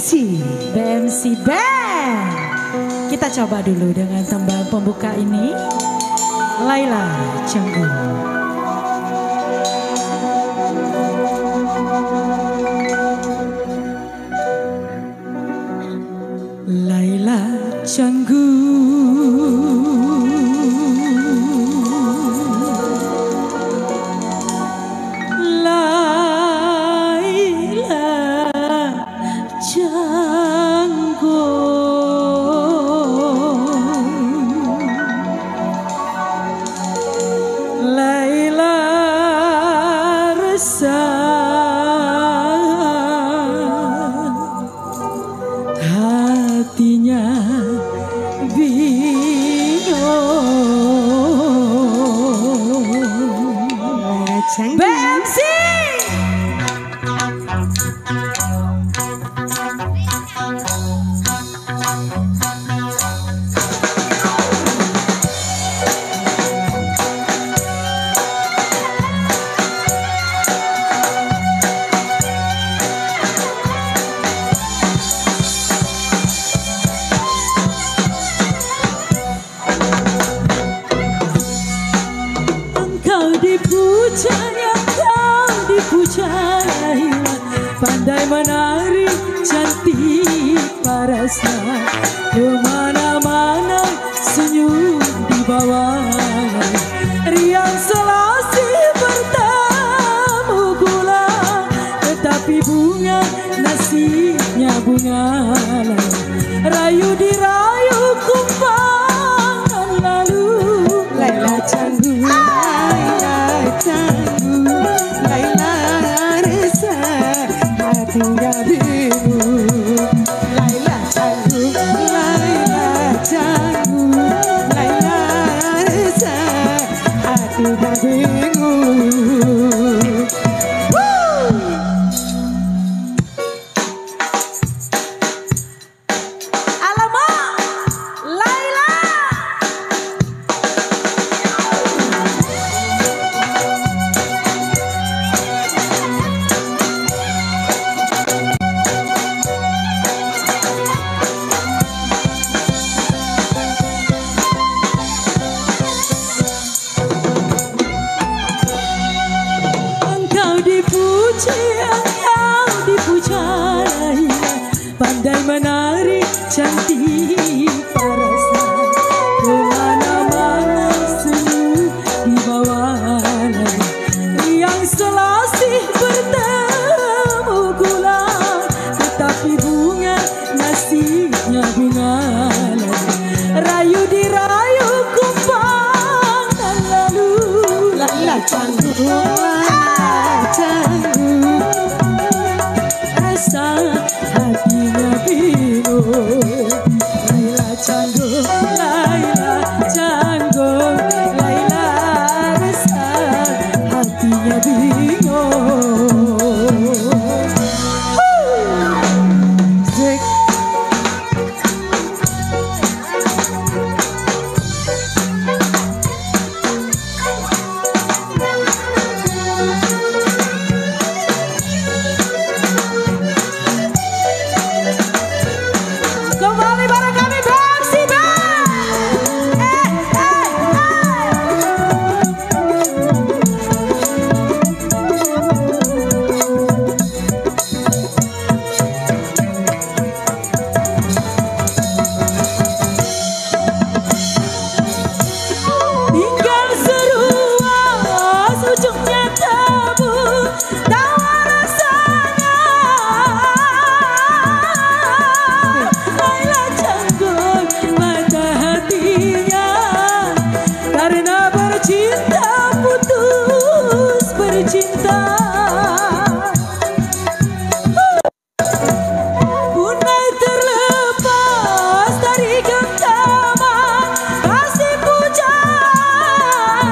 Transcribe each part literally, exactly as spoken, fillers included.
Si B M C Band. Kita coba dulu dengan tembang pembuka ini. Laila Canggu. Laila Canggu. Laila Canggu. Laila Rasa. Hatinya bingung. Canggu. B M C. Engkau dipuja, engkau dipuja, Laila. Pandai menari, cantik parasnya. Kemana-mana senyum dibawa. Riang selasih bertemu gula, tetapi bunga nasibnya bunga lain. Rayu dirayu kumbang nan lalu. Laila Canggu, Laila Canggu, Laila Rasa, hatinya bingung. Laila Canggu, Laila Canggu, Laila Rasa, hatinya bingung. Alamak, Laila. Engkau dipuji, engkau dipuja, Laila. Pandai menari, cantik parasnya. Kemana-mana senyum dibawa, Laila. Riang selasih bertemu gula, tetapi bunga nasibnya bunga lain. Rayu dirayu kumbang nan lalu. Laila Canggu, Laila Canggu, rasa hatinya bingung. Laila Canggu, Laila Canggu, Laila rasa hatinya bingung. Sik. Kembali bareng kami, Bang Siba. Eh, eh, eh. Tinggal seruas ujungnya tabu, tawa rasanya. Laila Canggu patah hatinya karena bercinta putus bercinta. Bunai terlepas dari genggaman kasih pujaan.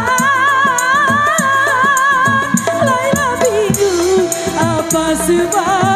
Laila bingung apa sebab